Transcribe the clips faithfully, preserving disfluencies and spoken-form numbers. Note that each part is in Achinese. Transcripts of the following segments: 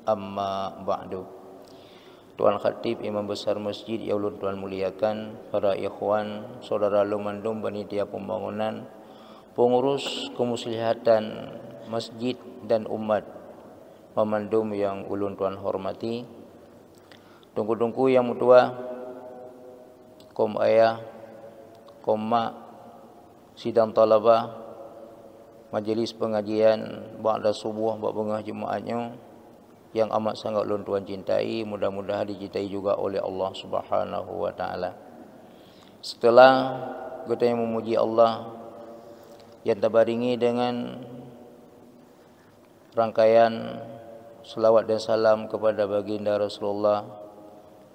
Amma ba'du. Tuan Khatib, Imam Besar Masjid nyang ulôn tuan muliakan, para ikhwan, saudara lôn mandum panitia pembangunan, pengurus kemuslihatan masjid dan umat, mandum nyang ulôn tuan hormati, teungku-teungku nyang meutuah, kaum ayah, kaum mak, sidang thalabah, majelis pengajian ba'da subuh bak beungoh Jumaat nyoe, nyang amat sangat lôn tuan cintai, mudah-mudahan dicintai juga oleh Allah Subhanahu wa Ta'ala. Setelah geutanyoe memuji Allah, nyang tabarengi dengan rangkaian selawat dan salam kepada baginda Rasulullah,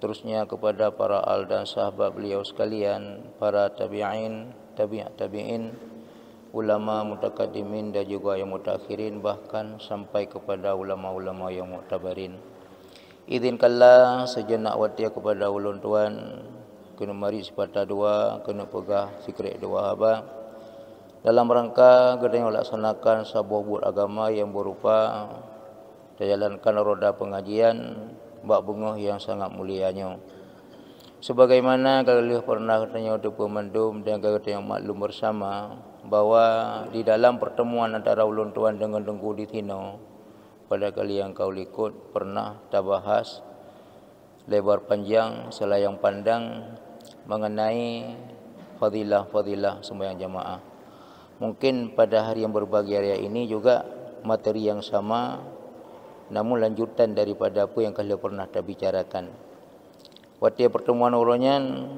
terusnya kepada para al dan sahabat beliau sekalian, para tabi'in, tabi' tabi'in, ulama mutakaddimin dan juga yang mutaakhirin, bahkan sampai kepada ulama-ulama yang mu'tabarin. Izinkanlah sejenak watée kepada ulôn tuan keuneuk mari sipata dua, keuneuk peugah sikrék dua haba dalam rangka geutanyoe laksanakan saboh buet agama nyang beurupa tajalankan roda pengajian bak beungoh nyang sangat mulia nyoe. Sebagaimana ka lheueh pernah geutanyoe teupeue mandum dan ka geutanyoe maklum bersama bahwa di dalam pertemuan antara ulôn tuan deungon teungku di sinoe, pada kali nyang ka likot pernah tabahas lebar panjang, seulayang pandang mengenai fadilah-fadilah sembahyang jamaah. Mungkin pada hari yang berbahagia raya ini juga materi yang sama, namun lanjutan daripada apa yang ka lheueh pernah tabicarakan. Watée pertemuan uroe nyan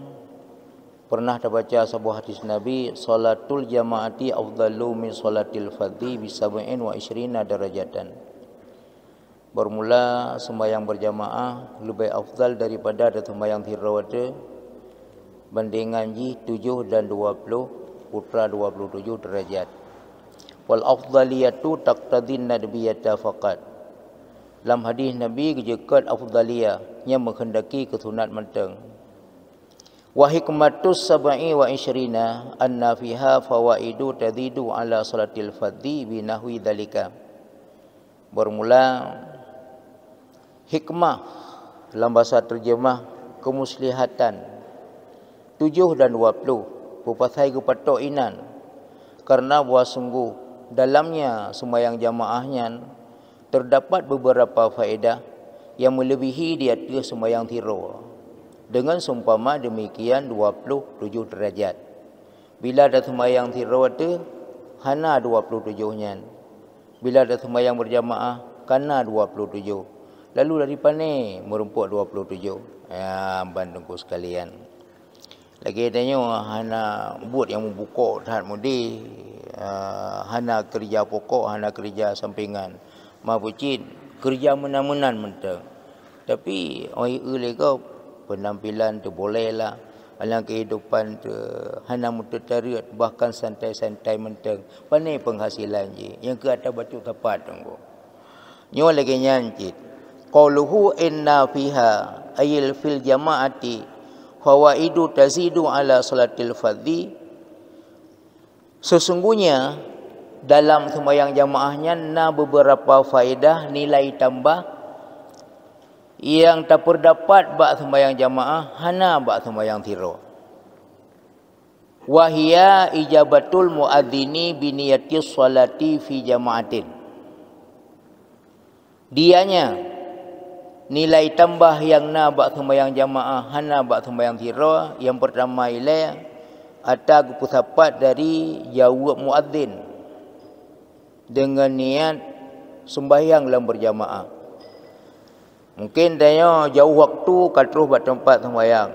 pernah tabaca saboh hadis Nabi, "Salatul jama'ati afdalu min salatil fadhi bi sab'in wa isyrina darajatan." Bermula sembahyang berjamaah leubeh afdal daripada taseumbahyang sidroe teuh, bandingan jih tujoh dan dua ploh putra dua ploh tujoh derajat. Wal afdaliyatu taqtadin nadbiyata faqat. Lam hadis Nabi geujeuet afdaliyah nyang meukeundaki keu sunat mantong. Wa hikmatus sab'i wa isyrina anna fiha fawaidu tazidu ala salatil fadhi bi nahwi dzalika. Bermula hikmah lam basa terjemah kemuslihatan tujoh dan dua ploh peupasai geupatok inan, karena bahwa sungguh dalamnya sembahyang jamaah nyan terdapat beberapa faedah yang melebihi di ateueh sembahyang sidroe, dengan seumpama demikian dua ploh tujoh derajat. Bila taseumbahyang sidroe teuh hana dua ploh tujoh nyan, bila taseumbahyang berjamaah kana dua ploh tujoh. Lalu dari pane meurumpok dua ploh tujoh? Ya, ban teungku sekalian. Lagée tanyoe hana buet nyang meubukok that meudeh, ah, hana keureuja pokok, hana keureuja sampingan. Ma peucit keureuja meunan-meunan mantong. Tapi oi eu lé gob, penampilan teuboleh lah, alang kehidupan teu hana meuteutareuet, bahkan santai-santai mantong. Pane penghasilan jih, nyang keu ata bacut sapat teungku. Nyoe lagée nyan cit. Qauluhu inna fiha, ayil fil jama'ati, fawaidu tazidu ala salatil fadhi. Sesungguhnya dalam sembahyang jamaah nyan na beberapa faedah nilai tambah yang tapeurdapat bak sembahyang jamaah hana bak sembahyang sidroe. Wa hiya ijabatul muadzini bi niyatis shalati fi jama'atin. Dianya nilai tambah nyang na bak sembahyang jamaah hana bak sembahyang sidroe, nyang peurtama ilée ata geupeusapat dari jaweueb muadzin deungon niat sembahyang lam berjamaah. Mungken tanyoe jauh waktu ka troh bak teumpat sembahyang.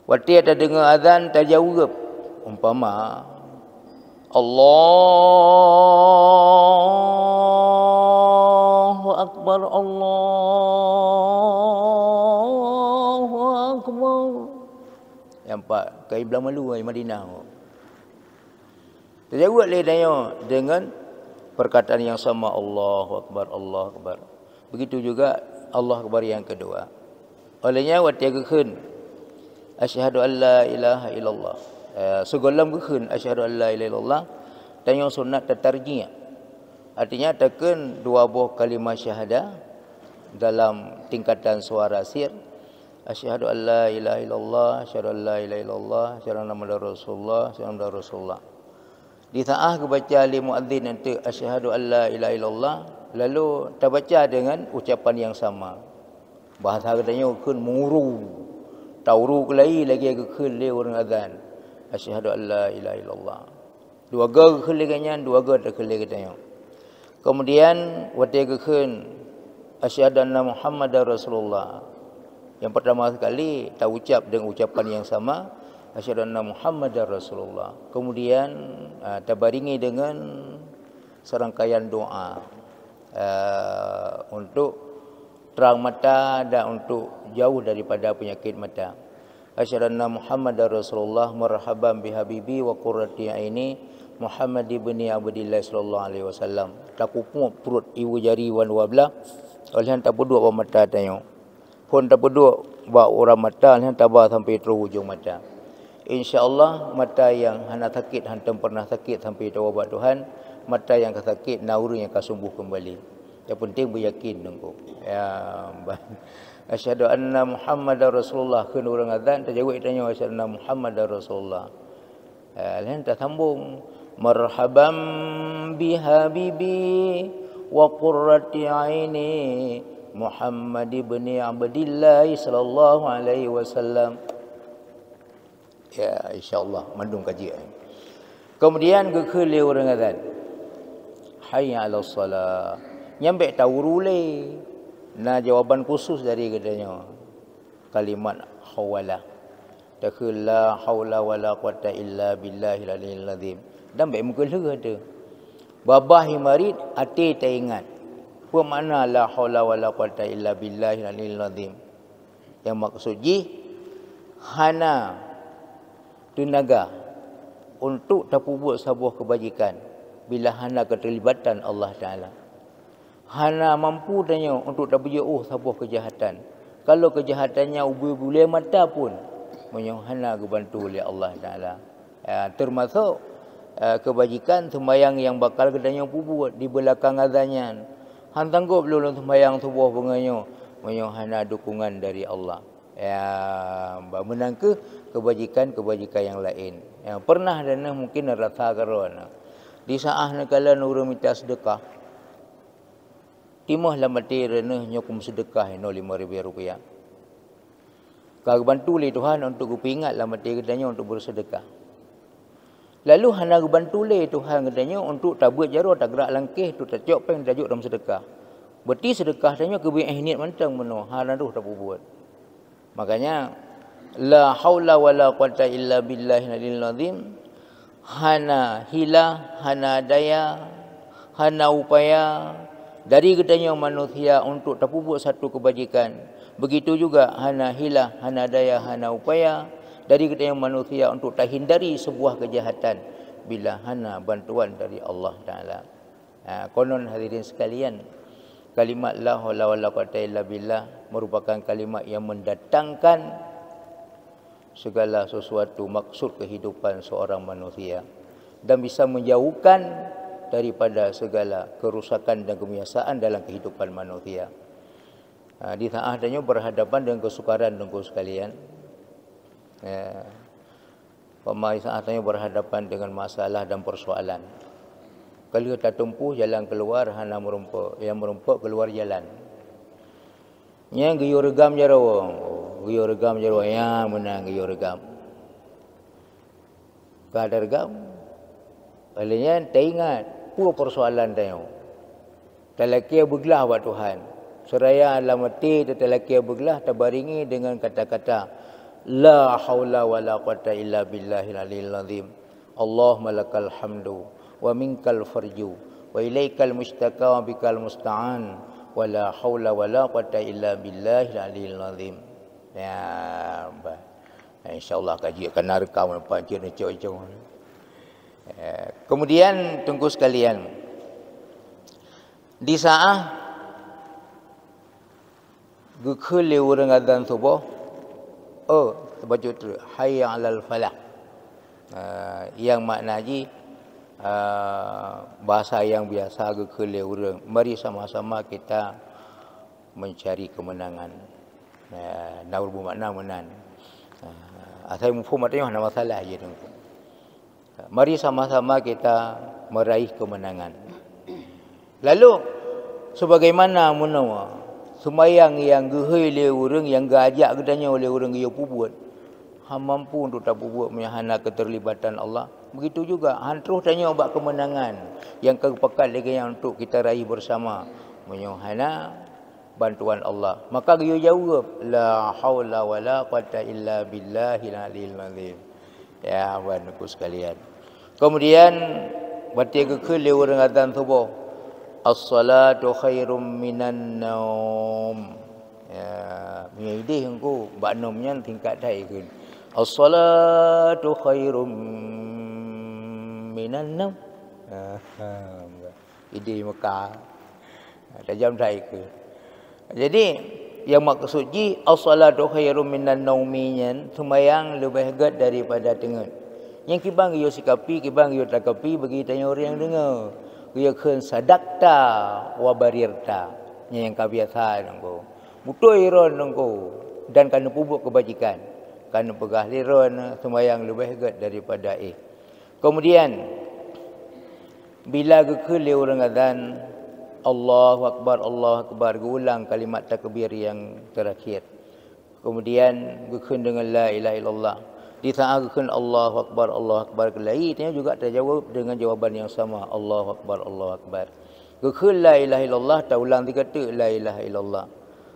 Watée tadeungoe azan tajaweueb, umpama, "Allahu Akbar, Allahu Akbar." Nyang pat kai blang malu ai Madinah. Tajaweueb lé tanyoe deungon perkataan nyang sama, "Allahu Akbar, Allahu Akbar." Begitu juga Allahu Akbar nyang keudua. Óh lheueh nyan watée geukheun, "Asyhadu an la ilaha illallah." Eh, sigohlom geukheun, "Asyhadu an la ilaha illallah," tanyoe sunat tatarjih. Artinya, takheun dua boh kalimah syahadah dalam tingkatan suara sir. Asyhadu an la ilaha illallah, asyhadu an la ilaha illallah, asyhadu anna Muhammadar Rasulullah, asyhadu anna Muhammadar Rasulullah. Di saat geubaca lé muadzin nyan teuk, "Asyhadu an la ilaha illallah," lalu tabaca dengan ucapan yang sama. Bahasa geutanyoe kheun meuru. Tauru keulayi lagée geukheun lé ureuëng azan. "Asyhadu an la ilaha illallah." Dua goe geukheun lé geuhnyan, dua goe takheun lé geutanyoe. Kemudian, watée geukheun, "Asyhadu anna Muhammadar Rasulullah." Yang pertama sekali, taucap dengan ucapan yang sama, "Asyhadu anna Muhammadar Rasulullah." Kemudian, ah, tabaringi dengan serangkaian doa, ah, untuk terang mata dan untuk jauh daripada penyakit mata. "Asyhadu anna Muhammadar Rasulullah, marhaban bi habibi wa qurrati aini Muhammad ibni Abdillah sallallahu alaihi wasallam." Takupok pruet ibu jari wan dua blah, oleh nyan tapeuduek bak mata tanyoe. Phon tapeuduek bak urat mata, oleh nyan taba sampai troh ujong mata. Insya Allah, mata yang hana sakit, hantom pernah sakit sampai tawoe bak Tuhan, mata yang ka sakit, na ureuëng nyang ka sembuh kembali. Yang penting beuyakin teungku. Ya, bah. "Asyhadu anna Muhammadar Rasulullah," kheun ureuëng azan, tajaweueb tanyoe, "Asyhadu anna Muhammadar Rasulullah." Eh, laén tasambong, "Marhaban bi habibi wa qurrati aini Muhammad ibni Abdillah sallallahu alaihi wasallam." Ya, insya Allah mandum ka jeuet. Kemudian geukheun lé ureuëng azan, "Hayya 'alas shalah." Nyan bék tauru lé. Na jawaban khusus dari geutanyoe. Kalimat hawala. Takheun, "La haula wala quwata illa billahil aliyil azim." Dan bék meukeulheueh teuh. Babah imarit até taingat. Peue makna la haula wala quwata illa billahil aliyil azim? Nyang maksud jih, hana teunaga untuk tapeubuet saboh keubajikan bila hana keuteulibatan Allah Taala. Hana mampu tanyoe untuk tapeujeuet saboh keujahatan. Kalau keujahatan nyan ubé bulée mata pun, meunyoe hana geubantu lé Allah Taala. Ya, teumasok, eh, keubajikan seumbahyang nyang bakal geutanyoe peubuet di beulakang azan nyan. Han tanggop lôn seumbahyang suboh beungoh nyoe, meunyoe hana dukungan dari Allah. Ya, ba-, meunan kheueh keubajikan-keubajikan nyang laén. Ya, pernah droeneuh mungken rasa keudroe na. Di saat neukalon ureuëng mita seudeukah, timoh lam até droeneuh nyoe keu meuseudeukah inoe limong ribée rupiah. Ka geubantu lé Tuhan untuk geupeuingat lam até geutanyoe untuk beuseudeukah. Lalu hana geubantu lé Tuhan geutanyoe untuk tabeuet jaroe, tagrak langkée, untuk tacok péng, tajok lam seudeukah. Berarti seudeukah tanyoe keubiet niet mantong meunoe, hana roh tapeubuet. Makanya, la haula wala quwata illa billahil aliyil azim. Hana hilah, hana daya, hana upaya dari geutanyoe manusia untuk tapeubuet satu keubajikan. Begitu juga hana hilah, hana daya, hana upaya dari geutanyoe manusia untuk tahindari sebuah keujahatan bila hana bantuan dari Allah Taala. Ha, konon hadirin sekalian, kalimat la haula wala quwata illa billah merupakan kalimat yang mendatangkan segala sesuatu maksud kehidupan seorang manusia dan bisa menjauhkan daripada segala kerusakan dan kebinasaan dalam kehidupan manusia. Ha, di saat tanyoe berhadapan dengan kesukaran, teungku sekalian, ya, Umpama saat nyoe berhadapan dengan masalah dan persoalan, ka lheueh tatumpu jalan keluar hana meurumpok, nyang meurumpok keuluar jalan. Nyan geuyue reugam jaroe, geuyue reugam jaroe, nyan meunan geuyue reugam. Ka tareugam, lheueh nyan taingat peue persoalan tanyoe. Talakée beuglah bak Tuhan. Seuraya lam até teutalakée beuglah tabaringi deungon kata-kata, "La haula wala quwata illa billahil aliyil azim. Allahumma lakal hamdu wa minkal farju wa ilaikal mustaka wa bikal musta'an. Wa la haula wala quwata illa billahil aliyil azim." Ya, bah. Insya Allah kaji akan na rekam lepas cit neucok-cok. Eh, kemudian, teungku sekalian, Di saat geukheun lé ureuëng azan suboh, oh, teubacut treuk, "Hayya 'alal falah." Ah, nyang makna jih, Ah, bahasa nyang biasa geukheun lé ureuëng, mari sama-sama kita mencari kemenangan. Ah, na bermakna meunan. Ah, asai muphom maté nyoe hana masalah jih teungku. Mari sama-sama kita meraih kemenangan. Lalu, sebagaimana meunoe, seumayang nyang geuhôi lé ureuëng, nyang geuajak geutanyoe lé ureuëng geuyue peubuet, hana mampu untuk tapeubuet meunyoe hana keterlibatan Allah. Begitu juga, han troh tanyoe bak kemenangan nyang ka geupakat lé geuh nyan untuk kita raih bersama, meunyoe hana bantuan Allah. Maka geuyue jaweueb, "La haula wala quwwata illa billahil aliyil azim." Ya, Bapak Ibu sekalian. Kemudian, watée geukheun lé ureuëng azan suboh, "As-salatu khairum minan naum." Ya, meunyoe idéh engko bak nom nyan tingkat that ikheun, "As-salatu khairum minan naum." Aha, idéh Mekah. Tajam that ikheun. Jadi, nyang maksud jih, "As-salatu khairum minan naumi" nyan, seumayang leubeh gét daripada teungeut. Nyang kiban geuyue sikapi, kiban geuyue takapi bagi tanyoe ureuëng nyang deungoe. Geuyue kheun, "Sadaqta wa bararta." Nyan nyang ka biasa teungku. Beutôi droen teungku, dan ka neupeubuet keubajikan. Ka neupeugah lé droen seumayang leubeh gét daripada éh. Kemudian, bila geukheun lé ureuëng azan, "Allahu Akbar, Allahu Akbar," geuulang kalimat takbir nyang terakhir. Kemudian, geukheun deungon la ilaha illallah. Di saat geukheun "Allahu Akbar, Allahu Akbar" keulai, nyan juga tajaweueb deungon jawaban nyang sama, "Allahu Akbar, Allahu Akbar." Geukheun la ilaha illallah, taulang sigoe teuk la ilaha illallah.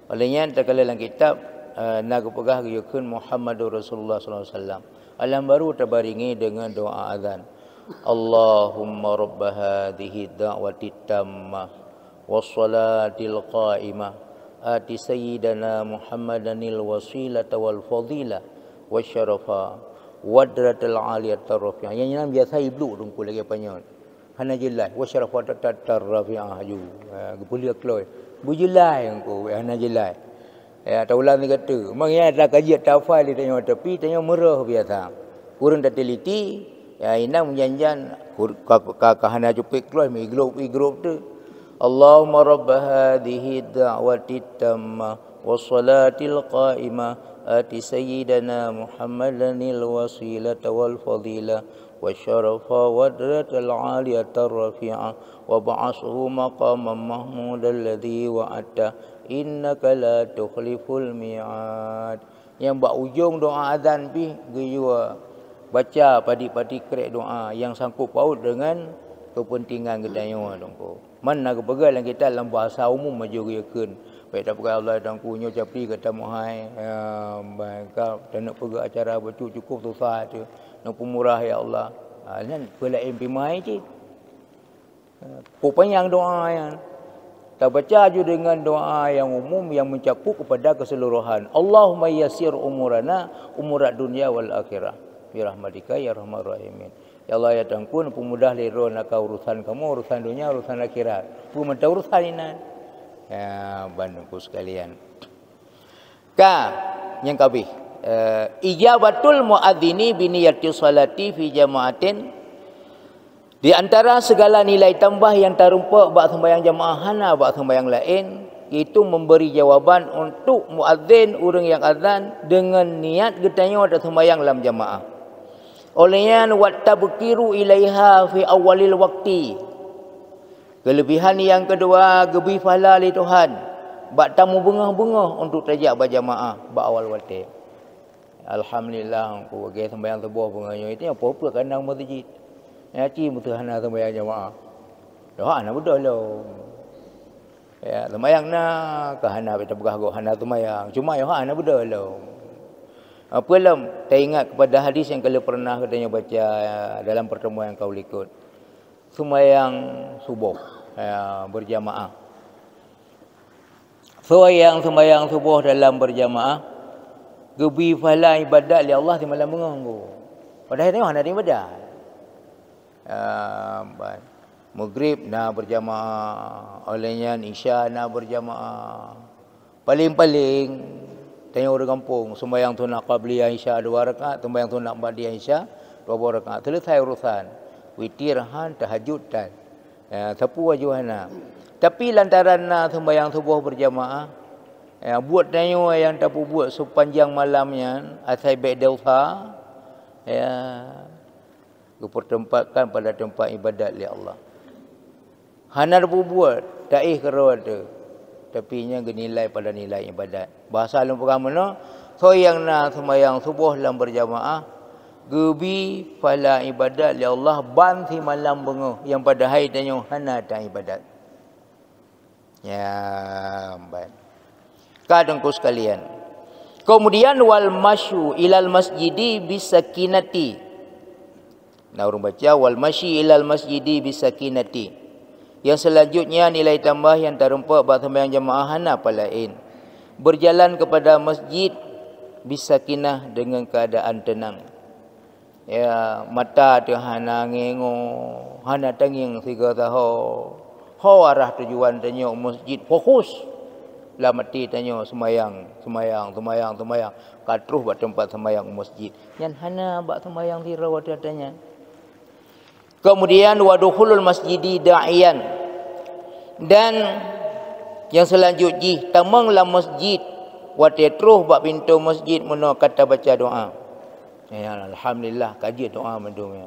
Óh lheueh nyan takalon lam kitab, eh, na geupeugah geuyue kheun Muhammadur Rasulullah sallallahu alaihi wasallam. Óh lheueh nyan baru tabarengi deungon doa azan. "Allahumma rabba hadzihid da'watit tammah was salatil qaimah, ati sayyidana Muhammadanil wasilata wal fadila wasyarafa wadratal aliyatar rafi'ah." Nyang nyan biasa ibluk teungku lagée panyöt. Hana jeulaih, "Wasyarafa ta-, ta-, tarrafi'ah" aju. Ha, geupeuleueh kloi. Beujeulaih engko, hana jeulaih. Ya, taulang sigoe teuk. Memang nyan takajiet tafai lé tanyoe, tapi tanyoe meureuh biasa. Ureuëng tateliti, ya, inan meujan-jan, kur-, ka, ka, ka hana cupet kloi, meuigrop-igrop teuk. "Allahumma rabba hadzihid da'watit tammah was salatil qaimah, ati sayyidana Muhammadanil wasilata wal fadilah wasyarafa wadratal aliyatar rafi'ah, wab'atshu maqaman mahmudan alladzi wa'adtah, innaka la tukhliful mi'ad." Nyang bak ujong doa azan pih geuyue baca padit-padit krek doa nyang sangkot paut deungon keupeuntengan geutanyoe teungku. Man na geupeugah lam kitab lam bahasa umum aju geuyue kheun. Bék tapeugah Allah teungku nyoe capi gata meuhai, ya, ban ka taneuk peugah acara bacut cukup susah teuh. Neupeumurah ya Allah. Ha, nyan peulaén pih meuhai cit. Peupanyang doa nyan. Tabaca aju deungon doa nyang umum nyang meucakup keupada keuseuluruhan. Allahumma yassir umurana, umurad dunya wal akhirah. Birahmatika ya arhamar rahimin. Ya Allah, ya Tuhanku, peumudah lé droe naka urusan kamoe, urusan donya, urusan akhirat. Peue mantong urusan inan. Ya, bandungku sekalian. Ka, nyang kabeh. Eh, ijabatul muadzini bi niyati shalati fi jama'atin. Di antara segala nilai tambah nyang tarumpok bak sembahyang jamaah hana bak sembahyang laén, yaitu memberi jawaban untuk muadzin, ureuëng nyang azan, deungon niat geutanyoe taseumbahyang lam jamaah. Óh lheueh nyan, "Wat tabkiru ilaiha fi awwalil waqti." Keulebihan nyang keudua, geubri pahala lé Tuhan bak tamubeungoh-beungoh untuk tajak bak jamaah bak awal watée. Alhamdulillah, ku lagée sembahyang suboh beungoh nyoe, itu nyang peue-peue kandang meuseujid. Nyan cit beutôi hana sembahyang jamaah. Yoh hana beudôh lom. Ya, sembahyang na, ka hana, beta peugah goh hana sembahyang. Cuma yoh hana beudôh lom. Apa lom, taingat kepada hadis nyang ka lheueh pernah geutanyoe baca dalam pertemuan nyang ka likot. Sembahyang suboh, ya, berjamaah. Soe nyang sembahyang suboh dalam berjamaah, geubri pahala ibadat lé Allah simalam beungoh. Padahai nyoe hana ibadat. Ah, ban. Maghrib na berjamaah, óh lheueh nyan Isya na berjamaah. Paléng-paléng, tanyoe ureuëng gampông, sembahyang sunat qabliyah Isya dua rakaat, sembahyang sunat ba'diyah Isya dua boh rakaat. Selesai urusan. Witir han, tahajud tan. Ya, sapeue aju hana. Tapi lantaran na sembahyang suboh berjamaah, ya, buet tanyoe nyang tapeubuet sepanjang malam nyan asai bék desya, ya, geupeuteumpatkan pada teumpat ibadat lé Allah. Hana tapeubuet, taéh keudroe teuh, tapi nyan geunilai pada nilai ibadat. Bahasa lôn peugah meunoe, soe nyang na seumayang suboh lam beurjamaah, geubi pahala ibadat lé Allah ban simalam beungoh, nyang padahai tanyoe hana taibadat. Nyan ban. Ka teungku sekalian. Kemudian, wal masyu ilal masjidi bisakinati. Nah, ureuëng baca, wal masyi ilal masjidi bisakinati. Yang selanjutnya, nilai tambah yang tareumpok bak sembahyang jamaah hana apa lain. Berjalan kepada masjid bisakinah, dengan keadaan tenang. Ya, mata teuh hana ngengoe, hana tangieng sigoe saho. Ho arah tujuan tanyoe masjid fokus. Lam até tanyoe seumayang, seumayang, seumayang, seumayang. Ka troh bak teumpat seumayang masjid. Nyan hana bak seumayang sidroe watée nyan. Kemudian, wa dukhulul masjidi da'iyan. Dan yang selanjut jih, tamong lam masjid, watée troh bak pintoe masjid meunoe ka tabaca doa. Ya, alhamdulillah, ka jeuet doa mandum nyan.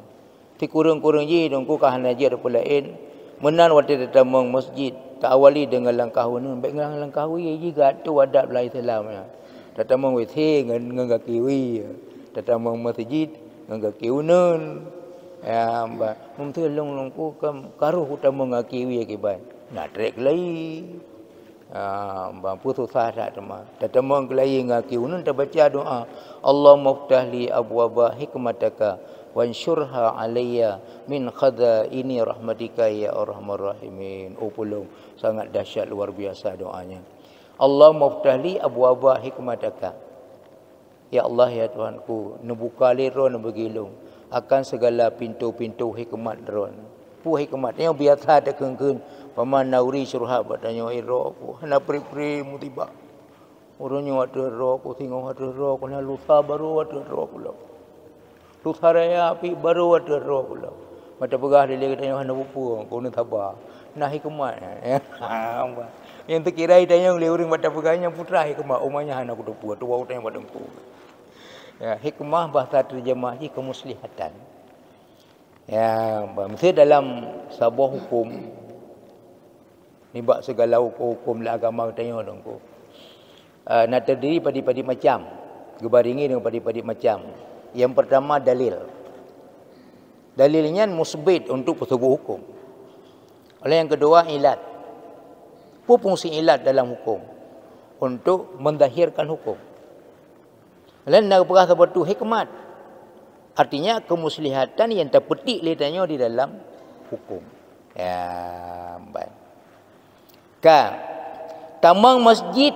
Sikureueng-kureueng jih, teungku, ka hana jeuet peulaén. Meunan watée tatamong masjid, ta-awali deungon langkah uneuen, bék ngon langkah wie jih, geuatô adab lam Islam nyan. Tatamong WC ngon, ngon gaki wie, tatamong masjid ngon gaki uneuen. Ya, ba, meunteue lôn, lôn ku ka, ka rhoh kutamong gaki wie kiban. Na trek keulayi. Ah, ban peue susah that teuma. Tatamong keulayi ngon gaki uneuen tabaca doa, "Allahumma ftah li abwaba hikmataka wansyurha alayya min khazaini rahmatika ya arhamar rahimin." Oh, peulom, sangat dahsyat, luar biasa doanya. "Allahumma ftah li abwaba hikmataka." Ya Allah, ya Tuhanku, neubuka lé droe, neubeugi lôn akan segala pintoe-pintoe hikmat droe. Peue hikmat? Nyang biasa takheun-kheun, paman nauri syurhat bak tanyoe, "Eh, droe ku, hana pri-pri musibah. Uroe nyoe ateueh droe ku, singoh ateueh droe ku, na lusa barô ateueh droe ku lom. Lusa raya pih barô ateueh droe ku lom." Mata peugah lé geutanyoe hana peue-peue, keuneuk saba. Na hikmat. Nyang teukira tanyoe lé ureuëng mata peugah nyang putra hikmat, umanya hana kuteupeu, tuwoe tanyoe bak teungku. Ya, hikmah bahasa terjemah jih kemuslihatan. Ya, ba-, mesti dalam saboh hukum, nibak segala hukum-hukum lam agama geutanyoe, teungku. Ah, na terdiri padit-padit macam, geubarengi dengan padit-padit macam. Yang pertama, dalil. Dalil nyan musbit untuk peusubuh hukum. Oleh yang kedua, ilat. Peue fungsi ilat dalam hukum? Untuk mendahirkan hukum. Laén na geupeugah saboh tu hikmat. Artinya, kemuslihatan yang tapeutik lé tanyoe di dalam hukum. Ya, baik. Ka. Tamong masjid,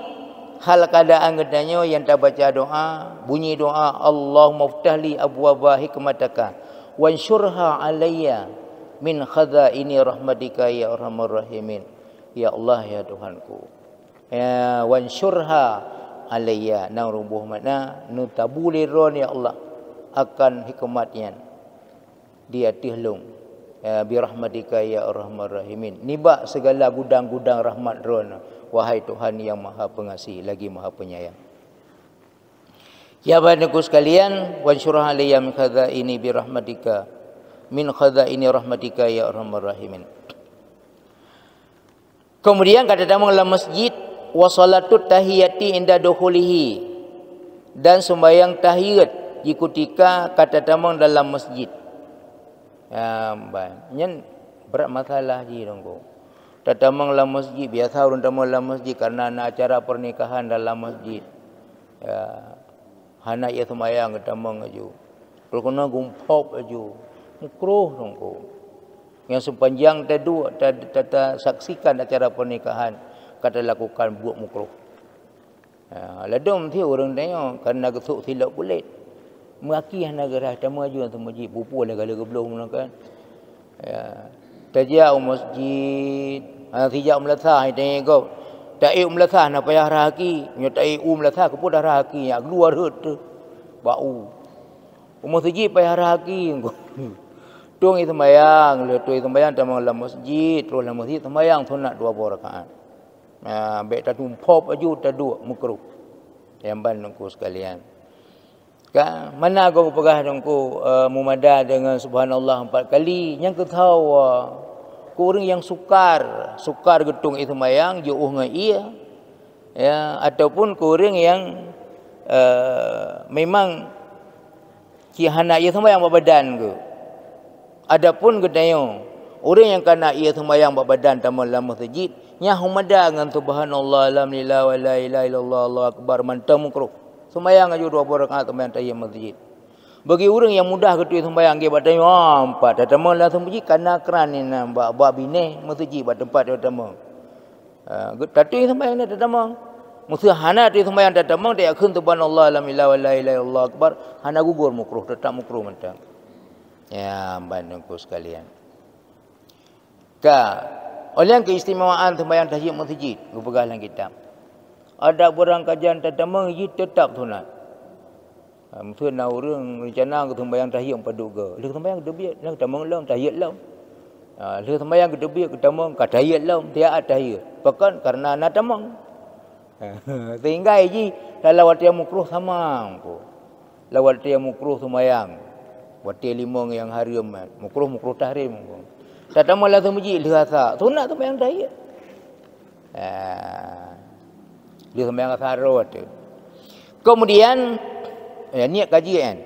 hal keadaan geutanyoe nyang tabaca doa, bunyi doa, "Allahumma ftah li abwaba hikmataka, wansyurha alayya min khazaini rahmatika ya arhamar rahimin." Ya Allah, ya Tuhanku. Ya, wansyurha alayya, nyang ruboh makna, neutabu lé droe, ya Allah, akan hikmat nyan di ateueh lôn, ya, birahmatika ya arhamar rahimin. Nibak segala gudang-gudang rahmat droe, wahai Tuhan yang Maha Pengasih lagi Maha Penyayang. Ya, Bapak Ibu sekalian, wansyurha alayya min khazaini birahmatika, min khazaini rahmatika ya arhamar rahimin. Kemudian ka tatamong lam masjid, wa salatut tahiyati inda dukhulihi, dan sembahyang tahiyat di kutika ka tatamong dalam masjid. Ya, ban. Nyan brat masalah jih, teungku. Tatamong lam masjid, biasa ureuëng tamong lam masjid karena na acara pernikahan dalam masjid. Ya. Hana ia seumayang geutamong laju. Peukeuna gumphop laju. Mukroh, teungku. Nyang sepanjang taduek, ta-, ta-, tasaksikan acara pernikahan, ka talakukan buet mukroh. Ha, ladom si ureuëng tanyoe, karena geusok silop kulét. Meuaki hana geurhah, tamong laju lam masjid, pupue lé gala geubloe meunan kan. Ya. Tajak u masjid, ha, sijak meulasah, itanyong gob. Taék u meulasah na payah rhah aki. Nyoe taék u meulasah, keupeue dah rhah aki, nyak keuluwa rhot teuh. Bak u. U masjid payah rhah aki. Tueng seumayang, lheueh tueng seumayang tamong lam masjid, troh lam masjid seumayang sunat dua boh rakaat. Ha, bèk tatumpôb aju taduek, makruh. Nyang ban Teungku sekalian. Ka, mana gob peugah Teungku, eh, meumada deungon subhanallah empat kali, nyang keuthau, eh, keu ureueng nyang sukar, sukar geutueng seumayang jiôh ngon ie, ya, ataupun keu ureueng nyang, eh, memang cit hana ie seumayang bak badan geuh. Adapun geutanyoe, ureueng nyang kana ie seumayang bak badan tamong lam meuseujid, nyan meumada ngon subhanallah, alhamdulillah, wa la ilaha illallah, Allahu akbar, mantong makruh. Seumayang aju dua boh rakaat seumayang tahiyat meuseujid. Bagi ureueng nyang mudah geutueng seumayang, geuh bak tanyoe, ah, empat, tatamong lam meuseujid, kana kran inan bak, bak binéh meuseujid bak teumpat tatamong. Ha, geu-, tatueng seumayang na tatamong. Meuseu hana tueng seumayang tatamong, tajak kheun subhanallah, alhamdulillah, wa la ilaha illallah akbar, hana gugur makruh, teutap makruh mantong. Ya, ban Teungku sekalian. Ka, óh lheueh keistimewaan seumayang tahiyat meuseujid, geupeugah lam kitab. Adak beurangkajan tatamong jih teutap sunat. Ha, meuseu na ureueng reuncana geuseumayang tahiyat padub goe. Lheueh seumayang geuteubiet, na geutamong lom, tahiyat lom. Ha, lheueh seumayang geuteubiet, geutamong, ka tahiyat lom, tiat tahiyat. Pakon? Kareuna na tamong. Sehingga jih, lam watèe makruh sama ko. Lam watèe makruh seumayang. Watèe limong nyang hareuem, makruh, makruh tahrim ko. Tatamong lam meuseujid lheueh asa, sunat seumayang tahiyat. Ah, lheueh seumayang asa rot tu. Kemudian, ya, niet kaji kan.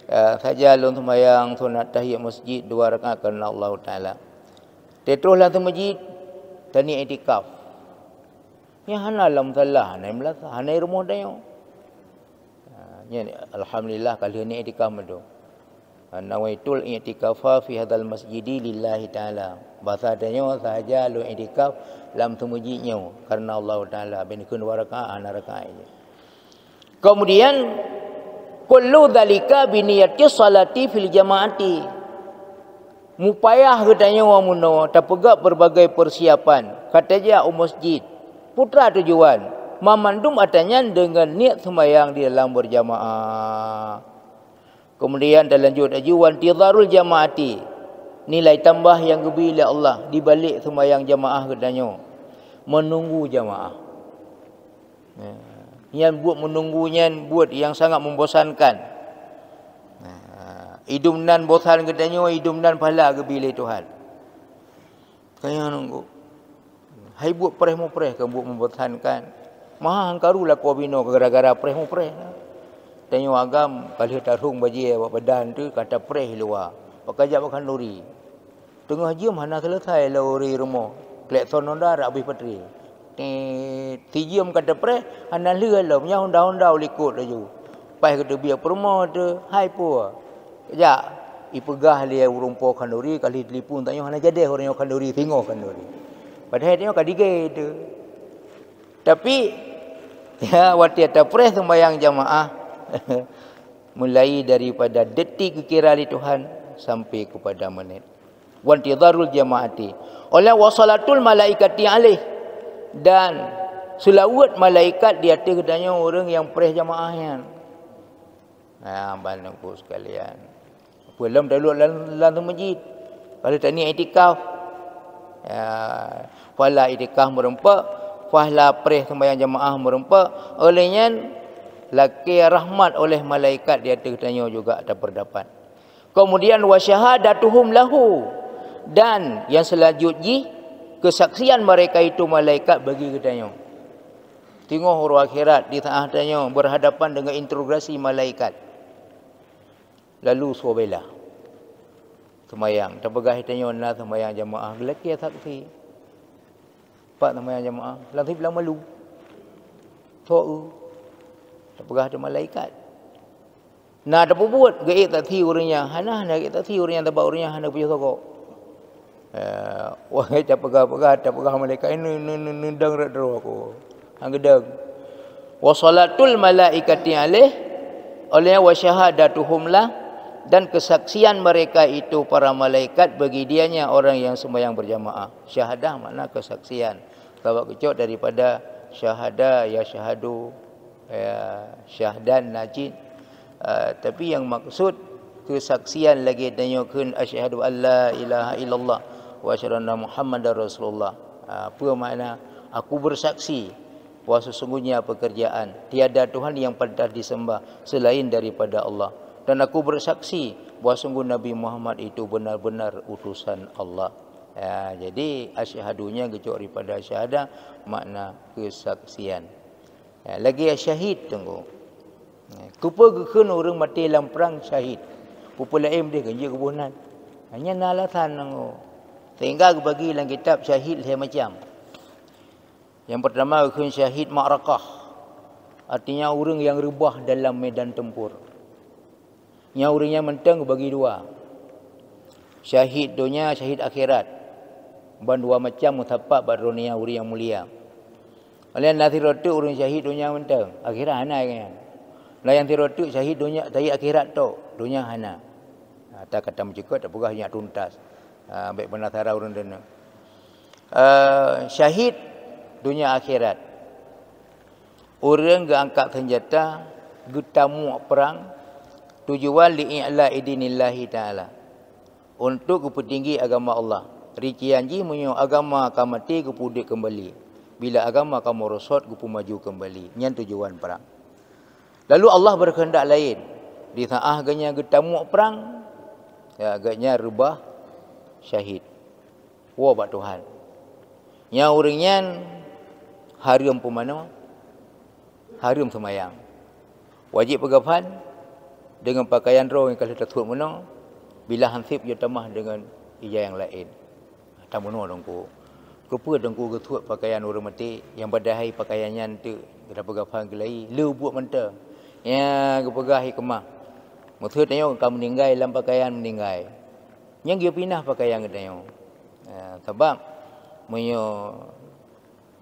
Ah, saja lôn seumayang sunat tahiyat masjid dua rakaat karena Allah Taala. Teutroh lam meuseujid, taniet iktikaf. Nyan hana lam musala, hana meulasa, hana rumoh tanyoe. Ha, nyan, alhamdulillah, ka lheueh niet iktikaf meudoe. Ha, nawaitul i'tikafa fi hadzal masjidi lillahi ta'ala. Basa tanyoe sahaja lôn iktikaf lam meuseujid nyoe karena Allah Taala, ben kheun dua rakaat, hana rakaat je. Kemudian, kullu dzalika bi niyati shalati fil jama'ati. Mupayah geutanyoe meunoe tapeugah berbagai persiapan, ka tajak u masjid. Peue teuma tujuan, mamandum atra nyan deungon niet seumayang di dalam berjamaah. Kemudian talanjut laju, wantidharul jama'ati, nilai tambah nyang geubri lé Allah di balek seumayang jamaah geutanyoe, meununggu jamaah. Nyan buet meununggu nyan buet nyang sangat membosankan. Idum nan bosan geutanyoe, idum nan pahala geubri lé Tuhan. Kaya nunggu. Hai buet preh mupreh ka buet membosankan. Maha han karu lakoe binoe gara-gara preh mupreh. Tanyoe agam ka lheueh tarhong bajée bak badan teuh ka tapreh luwa. Bak kajak bak khanduri. Teungoh jeuem hana seuleusai lori rumoh. Klakson honda rab abéh baterai. Tet, sijeuem ka tapreh hana lheueh lom, nyan honda-honda u likot laju. Paih geuteubiet peurumoh teuh, hai peue. Jak, ipeugah lé ureuëng po khanduri, ka lheueh telepon tanyoe hana jadeh ureuëng nyoe khanduri, singoh khanduri. Padahai tanyoe ka digée teuh. Tapi, ya, watée tapreh seumayang jamaah, mulai daripada detik geukira lé Tuhan sampai kepada menit. Wantidharul jamaati. Oleh wasalatul malaikati alaih. Dan seulaweuet malaikat di ateueh geutanyoe ureuëng nyang preh jamaah nyan. Nah, ban Teungku sekalian. Peue lom taduek lam, lam meuseujid. Kalau taniet iktikaf. Ya, pahala iktikaf meureumpok, pahala preh seumayang jamaah meureumpok. Oleh nyan, lakée rahmat oleh malaikat di ateueh tanyoe juga tapeudapat. Kemudian, wa syahadatuhum lahu. Dan yang selanjut jih, kesaksian mereka itu malaikat bagi geutanyoe. Teungoh uroe akhirat di saat tanyoe berhadapan dengan interogasi malaikat. Lalu soe bela. Seumayang, tapeugah tanyoe na seumayang jamaah, geulakée saksi. Pat seumayang jamaah, lam sib lam malu. Soe eu. Tapeugah teuh malaikat. Na tapeubuet geuék saksi ureuëng nyan, hana, hana geuék saksi ureuëng nyan, sabab ureuëng nyan hana pujoe sogok. Eh, wahai tapeugah-peugah, tapeugah malaikat, "Neu-, neu-, neu-, neudong rot droe ku." Han geudong. Wa salatul malaikati alaih, oleh wa syahadatuhum lah, dan kesaksian mereka itu para malaikat bagi dianya orang yang sembahyang berjamaah. Syahadah makna kesaksian. Sabab geucok daripada syahada, ya syahadu, ya syahdan, najid. Ah, tapi yang maksud keusaksian lagée tanyoe kheun, "Asyhadu an la ilaha illallah wa asyhadu anna Muhammadar Rasulullah." Ha, peue makna? Aku bersaksi bahwa sesungguhnya pekerjaan tiada Tuhan yang pantas disembah selain daripada Allah, dan aku bersaksi bahwa sungguh Nabi Muhammad itu benar-benar utusan Allah. Ya, jadi asyhadunya geucok daripada syahada, makna keusaksian. Ya, lagée syahid teungku. Ya, keupeue geukheun ureuëng maté lam prang syahid? Peue-peue laén deh geujeuet geuboh nan. Hanya na alasan teungku. Sehingga geubagi lam kitab syahid lhée macam. Yang pertama geukheun syahid ma'rakah. Artinya ureuëng yang reubah dalam medan tempur. Nyan ureuëng nyan mantong bagi dua. Syahid donya, syahid akhirat. Ban dua macam meusapat bak droe nyan ureuëng nyang mulia. Oleh na sidroe teuk ureuëng syahid donya mantong, akhirat hana nyan. Na nyang sidroe teuk syahid donya, syahid akhirat tok, donya hana. Ha, ta kata meucukot, tapeugah nyak tuntas. Ha, bék peunasara ureuëng deungoe. Eh, syahid donya akhirat. Ureuëng geuangkat seunjata, geutamok prang, tujuan li i'la idinillahi ta'ala, untuk geupeutinggi agama Allah. Rincian jih meunyoe agama ka maté geupeudeuek keumbali, bila agama ka meurosot geupeumaju keumbali. Nyan tujuan prang. Lalu Allah beukeuheundak laén. Di saat geuhnyan geutamok prang, ya, geuhnyan reubah syahid. Woe bak Tuhan. Nyang ureuëng nyan hareuem pumanö, hareuem seumayang. Wajéb peugafan deungon pakaian droe nyang ka lheueh tasuet meunoe, bila han sép jeuet tamah deungon ija nyang laén. Tameunoe teungku. Keupeue teungku geusuet pakaian ureuëng maté nyang padahai pakaian nyan teuk geupeugafan keulai le buet mantong? Nyang geupeugah hikmah. Maksud tanyoe ka meuninggai lam pakaian meuninggai. Nyang geupinah pakaian geutanyoe. Ya, sabab meunyoe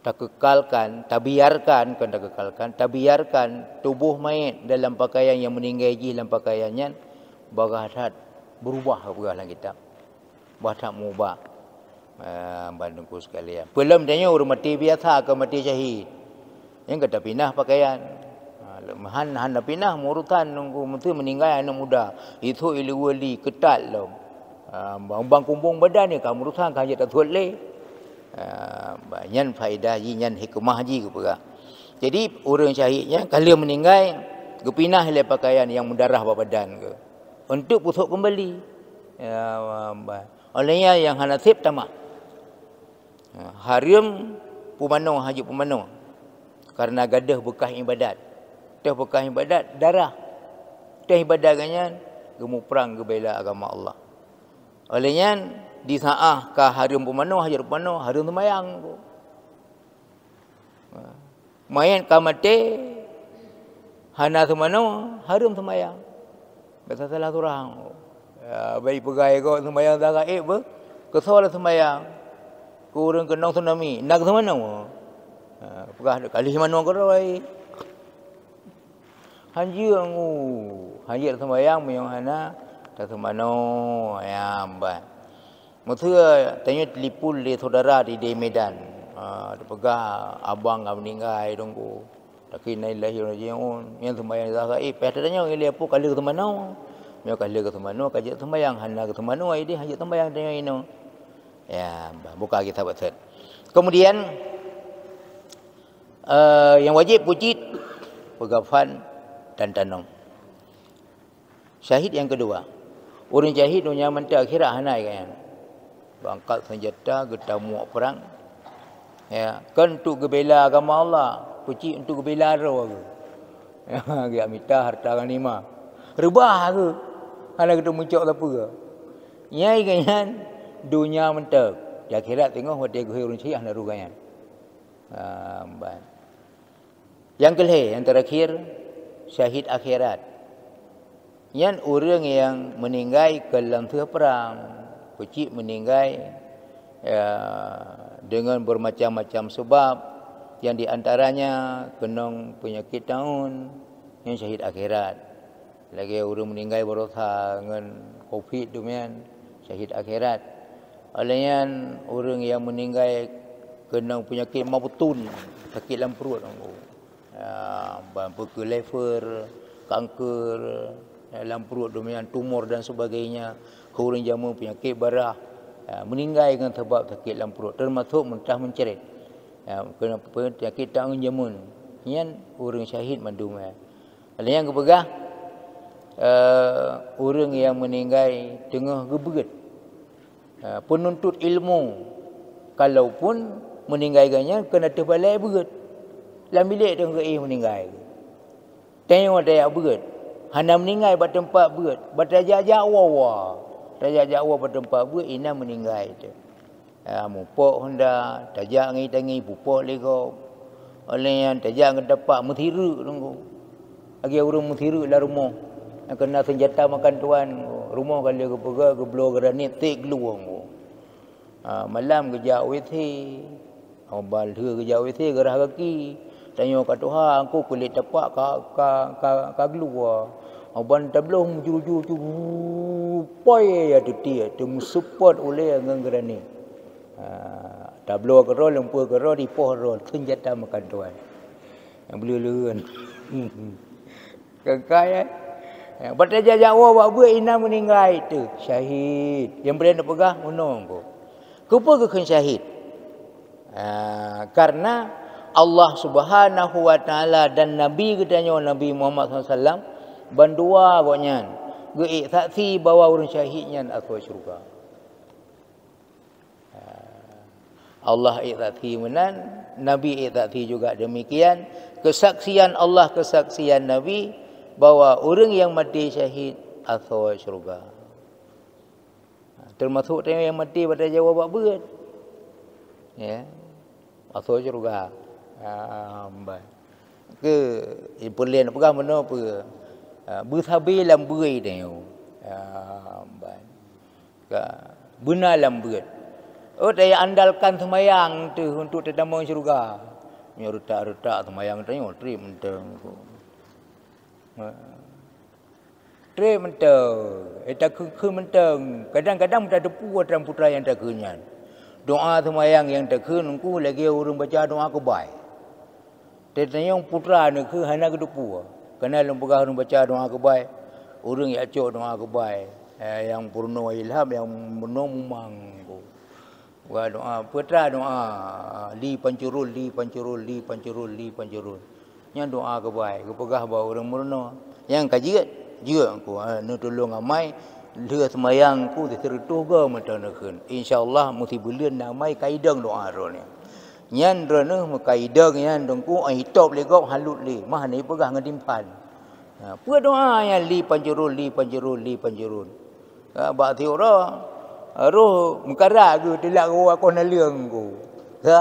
takeukalkan, tabiarkan, bukan takeukalkan, tabiarkan tuboh manyét dalam pakaian nyang meuninggai jih lam pakaian nyan, bagah that beurubah, geupeugah lam kitab. Bah that meurubah. Ah, ban teungku sekalian. Peulom tanyoe ureuëng maté biasa, kon maté syahid. Nyang ka tapinah pakaian. Ha, han, han tapinah meurutan nunggu meusti meuninggai aneuëk muda. Isok ileue li keutat lom. Ha, bang, bang kumbong badan ni ka meurutan ka jeuet tasuet lé. Ha, ba-, nyan faedah jih, nyan hikmah jih geupeugah. Jadi ureuëng syahid nyan ka lheueh meuninggai geupinah lé pakaian nyang meudarah bak badan geuh. Untuk pusok keumbali. Ya, ba-, ba-, oleh nyan nyang hana sép tamah. Ha, hareuem pumanoe, hana jeuet pumanoe. Karena gadôh beukah ibadat. Teuh beukah ibadat, darah. Teuh ibadat geuhnyan geumuprang geubela agama Allah. Oleh nyan, di saat ka hareuem pumanoe, hana jeuet pumanoe, hareuem seumayang. Ha. Manyét ka maté, hana seumanoe, hareuem seumayang. Bék salah surang. Ya, bék peugah gob seumayang zahra ék beu, keusoe lé seumayang. Keu ureuëng keunong tsunami, na keu seumanoe. Ha, peugah ka lheueh seumanoe keudroe. Hanjeuet ngu, hanjeuet seumayang meunyoe hana taseumanoe, ya, ban. Meuseu tanyoe telepon lé syedara di, di Medan. Ha, teupeugah abang ka meuninggai teungku. Tapi inna lillahi wa inna ilaihi raji'un. Nyang seumayang zahra, eh, payah tatanyong ilée peue ka lheueh seumanoe. Meunyoe ka lheueh seumanoe, ka jeuet seumbayang. Hana seumanoe, jadi hana jeuet seumbayang tanyoe inoe. Ya, buka kitab Al-Fath. Kemudian, eh, nyang wajéb peucit, peugafan dan tanong. Syahid nyang keudua. Ureuëng syahid donya mantong, akhirat hana geuhnyan. Beuangkat seunjata geutamok prang. Ya, kon untuk geubela agama Allah, peucit untuk geubela droe geuh. Ya, geujak mita harta ghanimah. Reubah geuh. Hana geuteumeung cok sapeue. Nyang geuhnyan donya mantong. Di akhirat teungoh watée geuhôi ureuëng syahid hana rôh geuhnyan. Ha, ban. Nyang keulhée, nyang teurakhir, syahid akhirat. Nyan ureuëng nyang meuninggai keu lam teuh prang, peucit meuninggai, ya, deungon beureumacam-macam seubab, nyang di antaranya keunong peunyakét taun, nyan syahid akhirat. Lagée ureuëng meuninggai baroesa ngon covid tu nyan, syahid akhirat. Óh lheueh nyan, ureuëng nyang meuninggai keunong peunyakét ma beutôn, sakét lam pruet, ya, ban peue keuh lever, kanker, lam pruet, demikian tumor dan sebagainya, keu ureuëng jameun peunyakét barah, ya, meuninggai ngon sabab sakét lam pruet, teumasok meutah meucret. Ya, keu peunyakét tangeun jameun, nyan ureuëng syahid mandum, ya. Ada nyang geupeugah, eh, ureuëng nyang meuninggai teungoh geubeuet. Eh, peununtut ilmu, kalaupun meuninggai geuh nyan keuneuk teubalai beuet, lam bilék teungoh geuéh meuninggai. Tanyoe tajak beuet, hana meuninggai bak teumpat beuet, bak tajak-jak woe-woe. Tajak-jak woe bak teumpat beuet, inan meuninggai teuh. Ah, mupok honda, tajak ngi tangi, pupok lé gob. Óh lheueh nyan tajak ngon tapak meusireuk teungku. Lagée ureuëng meusireuk lam rumoh, nyang keuna seunjata makan tuan, rumoh ka lheueh geupeugah, geubloe granit, sek glueng. Ah, malam geujak W C. Óh ban lheueh geujak W C geurhah gaki. Tanyoe ka tuha, engko kulét tapak ka, ka, ka, ka gluwa. Óh ban tabloh meujuju-ju, poi ya teutie, teumeuseupôt ulée ngon granit. Ah, tabloe keudroe, lumpue keudroe, dipoh droe, seunjata makan tuan. Nyang beuleuleuen. Keukai, eh? Bak tajak-jak woe bak beuet inan meuninggai teuh, syahid. Nyang boleh neupeugah meunoe ko. Keupeue geukheun syahid? Ah, karena Allah Subhanahu wa Taala dan Nabi geutanyoe, Nabi Muhammad sallallahu alaihi wasallam, bandua gobnyan geuék saksi bahwa ureuëng syahid nyan asoe syeuruga. Allah ék saksi meunan, Nabi ék saksi juga demikian. Keusaksian Allah, keusaksian Nabi bahwa ureuëng nyang maté syahid asoe syeuruga. Teumasok tanyoe nyang maté bak tajak woe bak beuet. Ya. Asoe syeuruga. Ah, mbai. Ke, eh, peue lé neupeugah meunoe peue? Ah, beusabe lam beue tanyoe. Ah, mbai. Ka, beuna lam beuet. Oh, tajak andalkan seumayang teuh untuk tatamong syeuruga. Nyoe reutak-reutak seumayang tanyoe, treb mantong. Ha. Treb mantong. Eh, takheun-kheun mantong. Kadang-kadang tateupeue atra-putra nyang takheun nyan. Doa seumayang nyang takheun engku lagée ureuëng baca doa keubai. Teutanyong putra neukheun hana geuteupeue. Kana lôn peugah ureuëng baca doa keubai, ureuëng jak cok doa keubai. Eh, nyang peurunoe ilham, nyang peurunoe mumang. Buka doa, putra doa, li pancurul, li pancurul, li pancurul, li pancurul. Nyan doa keubai, geupeugah bak ureuëng meurunoe. Nyang ka jeuet, jeuet engku, eh, neutulông amai, lheueh seumayang engku sireutôh goe mantong neukheun. Insya Allah, meusibuleuen na amai ka idong doa droeneuh. Nyan droeneuh meukaidong nyan teungku, eh, hitôb lé gob halut lé, mah hana jipeugah ngon timphan. Ha, peue doa nyan li pancurul, li pancurul, li pancurul. Ha, bak siuroe, roh meukara geuh teulat geuwoe akoh naleueng geuh. Ha?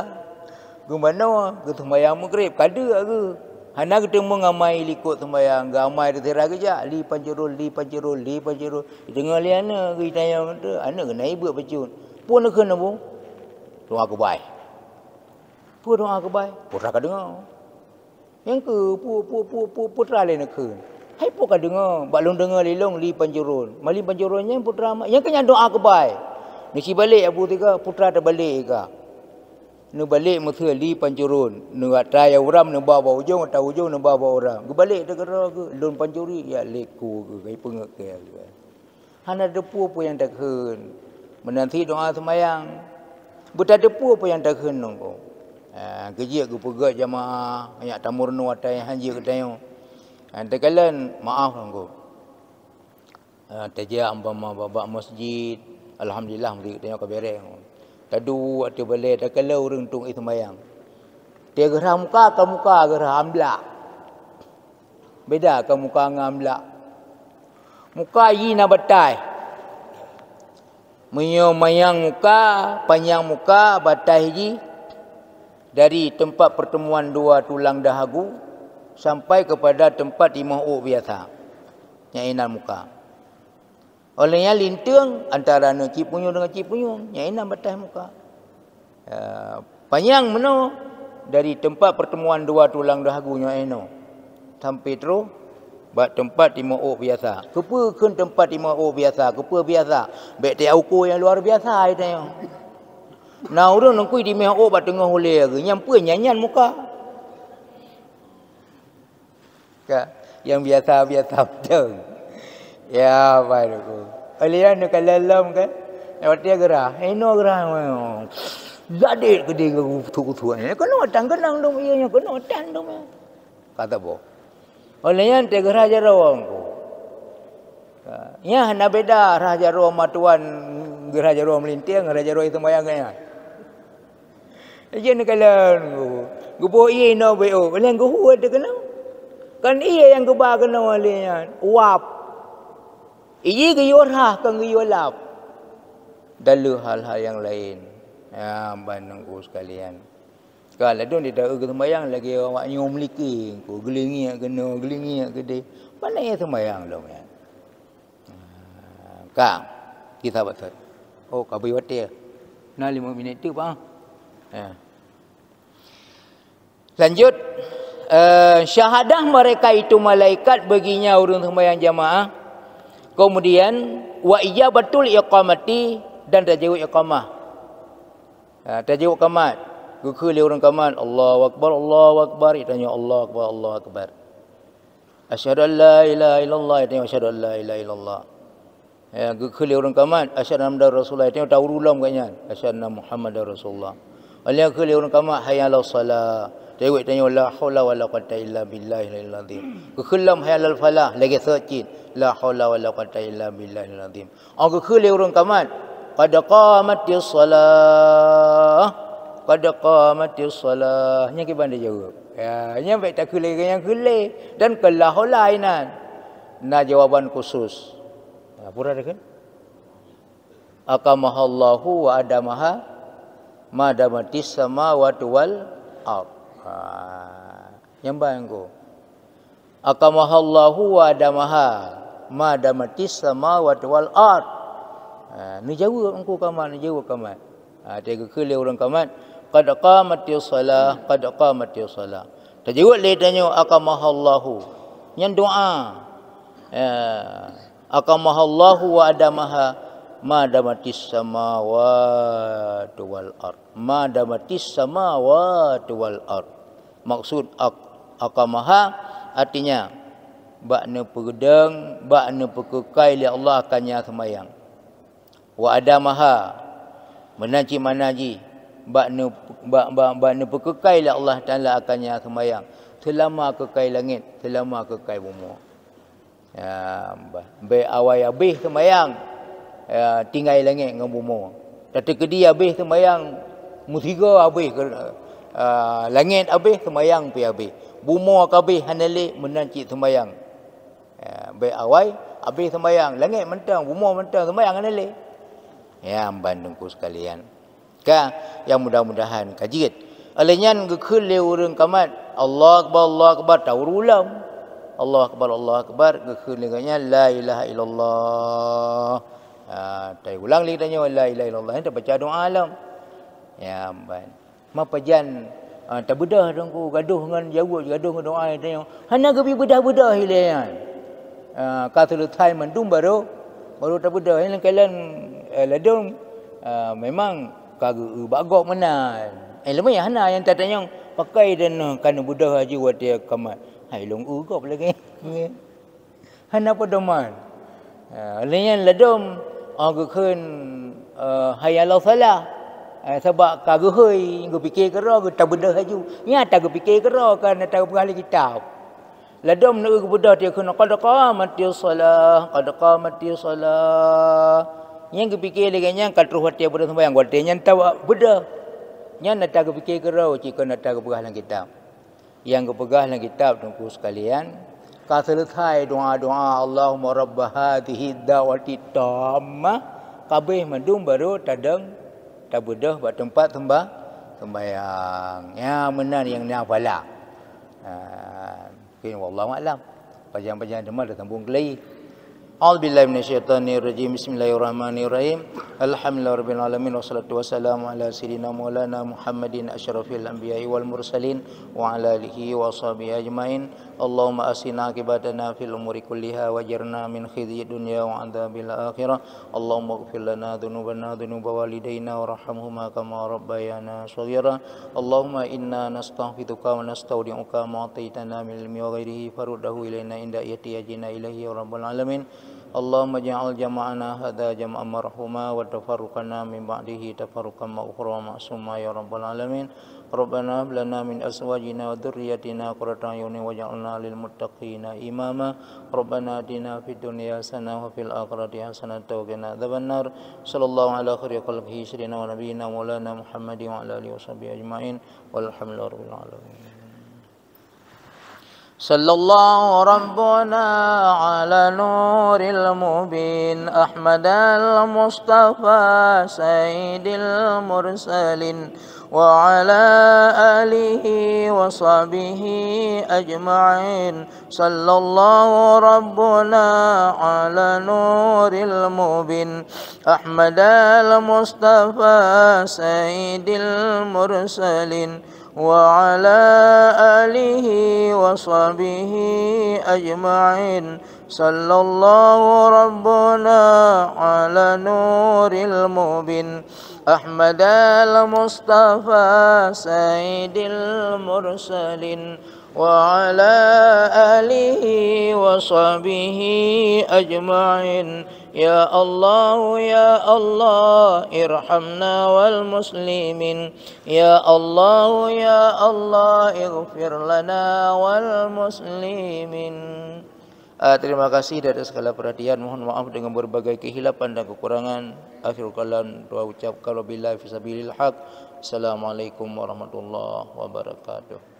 Geumanoe, geuseumayang meugreb, ka deuek geuh. Hana geuteumeung amai likot seumayang, geuamai teusira geujak, li pancurul, li pancurul, li pancurul. Deungoe lé aneuk geuh itanyong, aneuk geuh na ibeuet bacut. Peue neukheun Abu? Doa keubai. Peue doa keubai? Peue ka deungoe. Nyang keu pu-, pu-, pu-, pu-, putra lé neukheun. Hai po ka deungoe, bak lôn deungoe lé lôn li pancurul. Ma li pancurul nyan putra ma-, nyang keu nyan doa keubai. Neusibalek Abu Tiga, putra tabalek ka. Neubalek meuseu li pancurul. Neuata ya uram neuba bak ujong, ata ujong neuba bak uram. Geubalek teukeudroe geuh, lôn pancuri ya lé ku geuh, kai peungeut keu ya geuh. Hana teupeue peue nyang takheun. Meunan cit doa seumayang. Beutateupeue peue nyang takheun ngon gob. Ha, keujeuet geupeugét jamaah, manyak tameurunoe watée han jeuet geutanyoe. Ha, teukalon maaf ngon gob. Ha, tajak umpama bak, bak masjid, alhamdulillah masjid geutanyoe ka bereh ngon gob. Taduek ateueh balée takalon ureuëng tueng seumayang. Teugeurah muka ka muka geurah amblak. Beda ka muka ngon amblak. Muka jih na bataih. Meunyoe manyang muka, panyang muka, bataih jih dari teumpat peurteumuan dua tulang dahagu sampai keupada teumpat timoh ôk biasa. Nyan inan muka. Óh lheueh nyan linteung antara neu cit punyueng deungon cit punyueng, nyan inan bataih muka. Eh, panyang meunoe dari teumpat peurteumuan dua tulang dahagu nyoe inoe, sampai troh bak teumpat timoh ôk biasa. Keupeue kheun teumpat timoh ôk biasa? Keupeue biasa? Bék tajak uko nyang luar biasa geutanyoe. Na ureuëng neukui timoh ôk bak teungoh ulée geuh, nyan peue nyan, nyan muka. Ka, nyang biasa-biasa mantong. Ya, baik aku. Oleh nyan neukalon lom kan? Watèe geurhah, inoe geurhah. Ladek keudéh kuthuk-kuthuk. Keunoe tan keunong dum ié nyoe, keunoe tan dum ié. Ka saboh. Oleh nyan teugeurhah jaroe engku. Ha, nyan hana beda rhah jaroe matuan, geurhah jaroe meulintèe, geurhah jaroe seumayang geuh nyan. Ijin kalon engku. Geuboh ié inoe beu, lheuh geuhue teuh keunoe. Kan ié nyang geuba keunoe lé nyan, uap. Ié geuyue rhah, kon geuyue lap. Dan le hal-hal nyang laén. Ya, ban engku sekalian. Ka ladôm di daerah geuseumayang lagèe awak nyoe meuliki, ku geulingiek keunoe, geulingiek keudéh. Mana ya seumayang lom nyan? Ah, ka, kita baca. Oh, ka bri watèe. Na lima minit tu, Pak. Ya. Lanjut, eh, syahadah mereka itu malaikat baginya ureueng seumayang jamaah. Kemudian, wa ijabatul iqamati, dan tajaweueb iqamah. Ha, tajaweueb kamat. Geukheun lé ureueng kamat, "Allahu Akbar, Allahu Akbar." Itanyong, "Allahu Akbar, Allahu Akbar." "Asyhadu an la ilaha illallah." Itanyong, "Asyhadu an la ilaha illallah." Ya, geukheun lé ureueng kamat, "Asyhadu anna Muhammadar Rasulullah." Itanyong, tauru lom gobnyan, "Asyhadu anna Muhammadar Rasulullah." Lheuh geukheun lé ureueng kamat, "Hayya 'alas shalah." Tajaweueb itanyong, "La haula wala quwwata illa billahil 'aliyyil 'azhim." Geukheun lom, "Hayya 'alal falah." Lagèe seut cit, "La haula wala quwwata illa billahil 'azhim." Oh, geukheun lé ureueng kamat, "Qad qamatis shalah, qad qamatis shalah." Nyan kiban dijaweueb. Ya, nyan bèk takheun lé nyang kheun lé. Dan keu la haula inan. Na jawaban khusus. Ya, pura takheun. Aqamahallahu wa adamaha ma damatis samawati wal ard. Ha, nyan ban engku. Aqamahallahu wa adamaha ma damatis samawati wal ard. Ha, neujaweueb engku kamat, neujaweueb kamat. Ha, teugeukheun lé ureueng kamat, "Qad qamatis shalah, qad qamatis shalah." Tajaweueb lé tanyoe, "Aqamahallahu." Nyan doa. Ya. "Aqamahallahu wa adamaha ma damatis samawati wal ard." Ma damatis samawati wal ard. Maksud ak-, aqamaha artinya bak neupeudong, bak neupeukeukai lé Allah akan nyang seumayang. Wa adamaha, meunan cit makna jih, bak neu-, bak, bak, bak neupeukeukai lé Allah Taala akan nyang seumayang, seulama keukai langét, seulama keukai bumoe. Ya, bah, bèk awai abéh seumayang, ya, tinggai langét ngon bumoe. Tateukedi abéh seumayang, meusigoe abéh, ah, langét abéh, seumayang pih abéh. Bumoe ka abéh hana lé, meunan cit seumayang. Ya, bèk awai abéh seumayang, langét mantong, bumoe mantong, seumayang hana lé. Ya, ban Teungku sekalian. Ka, ya mudah-mudahan ka jeuet. Óh lheueh nyan geukheun lé ureueng kamat, "Allahu Akbar, Allahu Akbar," tauru lom. "Allahu Akbar, Allahu Akbar," geukheun lé gobnyan, "La ilaha illallah." Ha, taulang lé tanyoe, "La ilaha illallah," nyan tabaca doa lom. Ya, ban. Ma pajan, ha, tabeudôh Teungku, gadoh ngon jaweueb, gadoh ngon doa tanyoe. Hana geubri beudah-beudah ilée nyan. Ha, ka seuleusoe mandum baru, baru tabeudôh. Nyan kalon, eh, ladôm, ha, memang ka geu-, bak gob meunan. Eh, leumeh hana nyang tatanyong, pakai dan ka neubeudôh laju watée kamat. Hai lôn eu gob lagée. Hana pedoman. Ha, lé nyan ladôm, oh, geukheun, eh, hayya 'alas shalah. Eh, sabab ka geuhôi, geupike keudroe, geuta beudôh laju. Nyata geupike keudroe, ka na tapeugah lé kitab. Ladôm neu geubeudôh, dia kheun, "Qad qamatis shalah, qad qamatis shalah." Nyang geupike lagée nyan ka troh watée beudôh sumbayang, watée nyan tabeudôh. Nyan ata geupike keudroe, cit kon ata geupeugah lam kitab. Nyang geupeugah lam kitab, Teungku sekalian, ka seuleusoe doa-doa, "Allahumma rabba hadzihid da'wati tammah," ka abéh mandum baru tadong tabeudôh bak teumpat seumba-, seumbayang. Nyan meunan nyang na pahala. Ha, mungkin wallahu a'lam. Pajan-pajan teuma tasambong keulai. A'udzubillahi minasyaitonirrajim. Bismillahirrahmanirrahim. Alhamdulillahirabbil alamin, wassalatu wassalamu ala sayyidina maulana Muhammadin asyrafil anbiya'i wal mursalin wa ala alihi wa sahbihi ajmain. Allahumma ahsin aqibatana fil umuri kulliha wajirna min khizyid dunya wa adzabil akhirah. Allahumma ighfir lana dzunubana dzunuba walidaina warhamhuma kama rabbayana shaghira. Allahumma inna nastahfizuka wa nastaudi'uka ma ataitana min ilmi wa ghairihi faruddahu ilaina inda ihtiyajina ilaihi ya rabbal alamin. اللهم اجعل جمعنا هذا جمعا مرحوما وتفرقنا من بعده تفرقا مغفورا معصوما يا رب العالمين. ربنا هب لنا من أزواجنا وذرياتنا قرة أعين واجعلنا للمتقين إماما. ربنا آتنا في الدنيا حسنة وفي الآخرة حسنة وقنا عذاب النار. صلى الله على خير خلقه سيدنا ونبينا مولانا محمد وعلى آله وصحبه أجمعين. والحمد لله رب العالمين. صلى الله ربنا على نور المبين أحمد المصطفى سيد المرسلين وعلى آله وصحبه أجمعين. صلى الله ربنا على نور المبين أحمد المصطفى سيد المرسلين وعلى آله وصحبه أجمعين. صلى الله ربنا على نور المبين أحمد المصطفى سيد المرسلين وعلى آله وصحبه أجمعين. يا الله يا الله ارحمنا والمسلمين. يا الله يا الله اغفر لنا والمسلمين. Ah, terima kasih dari segala perhatian. Mohon maaf dengan berbagai kehilapan dan kekurangan. Akhirul kalam, doa ucapkan, wabillahi fi sabilil haq. Assalamualaikum warahmatullahi wabarakatuh.